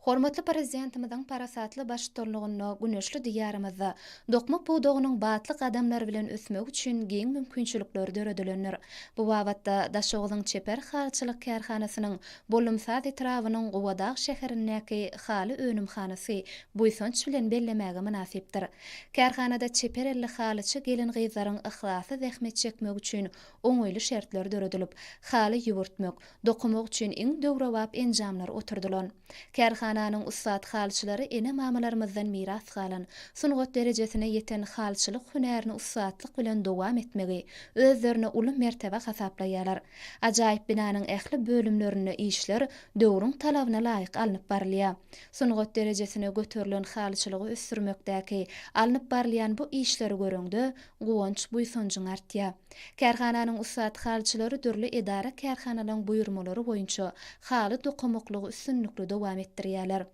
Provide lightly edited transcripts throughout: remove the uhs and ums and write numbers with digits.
Hormatly Prezidentimiziň parasatly baştutanlygynda güneşli Diýarymyzda dokma pudagynyň batly gadamlar bilen ösmegi üçin giň mümkinçilikler döredilendir. Bu babatda Daşoguzyň çeper halyçylyk kärhanasynyň Bollumsaz etrabynyň Gubadag şäherindäki haly önümhanasy buýsanç bilen bellemäge mynasypdyr. Kärhanada çeper elli halyçy gelin-gyzlaryň yhlasly zähmet çekmegi üçin oňaýly şertler döredilip, haly ýüwürtmek, dokamak üçin iň döwrebap enjamlar oturdylan. Kärhananyň ussat halyçylary ene-mamalarymyzdan miras galan, sungat derejesine ýeten halyçylyk hünärini ussatlyk bilen dowam etmegi özlerine uly mertebe hasaplaýarlar. Ajaýyp binanyň ähli bölümlerinde işler döwrüň talabyna laýyk alnyp barylýar. Sungat derejesine göterilen halyçylygy ösdürmekdäki alnyp barylýan bu işleri göreňde guwanç-buýsanjyň artýar. Kärhananyň ussat halyçylary dürli edara-kärhanalaryň buýurmalary boýunça haly dokamaklygy üstünlikli dowam etdirýärler.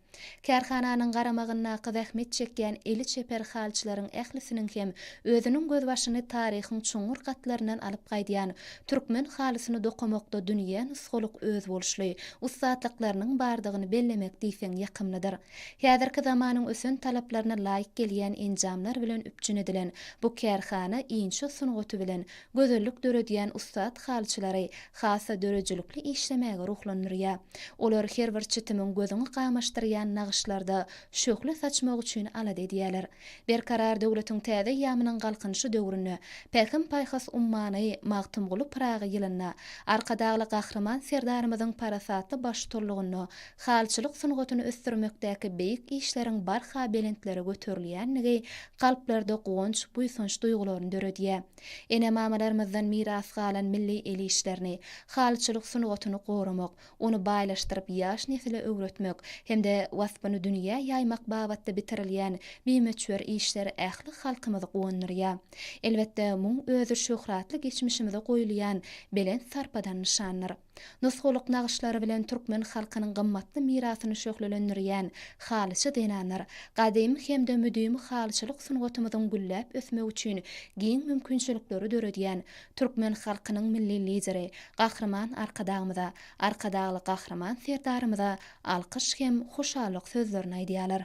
Kärhananyň garamagyndaky zähmet çekýän eli çeper halyçylaryň ählisiniň hem özüniň gözbaşyny taryhyň çuňňur gatlaryndan alyp gaýdýan türkmen halysyny dokamakda dünýä nusgalyk özboluşly ussatlyklarynyň bardygyny bellemek diýseň ýakymlydyr. Häzirki zamanyň ösen talaplaryna laýyk gelýän enjamlar bilen üpjün edilen bu kärhana inçe sungaty bilen gözellik döredýän ussat halyçylary has-da döredijilikli işlemäge ruhlandyrýar. Olar her bir çitimiň gözüňi gamaşdyrýan nagyşlarda şöhle saçmak üçin alada edýärler. Berkarar döwletiň täze eýýamynyň Galkynyşy döwründe, Pähim-paýhas ummany Magtymguly Pyragy ýylynda Arkadagly Gahryman Serdarymyzyň parasatly baştutanlygynda halyçylyk sungatyny ösdürmekdäki beýik işleriň barha belentlere göterilýändigi kalplarda guwanç, buýsanç duýgularyny döredýär. Ene-mamalarymyzdan miras galan milli el işlerini, halyçylyk sungatyny goramak, ony baýlaşdyryp ýaş nesle öwretmek hem-de waspyny dünýä ýaýmak babatda bitirilýän bimöçber işler ähli halkymyzy guwandyrýar. Elbetde, muň özi şöhratly geçmişimize goýulýan belent sarpadan nyşandyr. Nusgalyk nagyşlary bilen türkmen halkynyň gymmatly mirasyny şöhlelendirýän halyçy zenanlar gadymy hem-de müdimi halyçylyk sungatymyzyň gülläp ösmegi üçin giň mümkinçilikleri döredýän türkmen halkynyň Milli Lideri Gahryman Arkadagymyza, Arkadagly Gahryman Serdarymyza alkyş hem hoşallyk sözlerini aýdýarlar.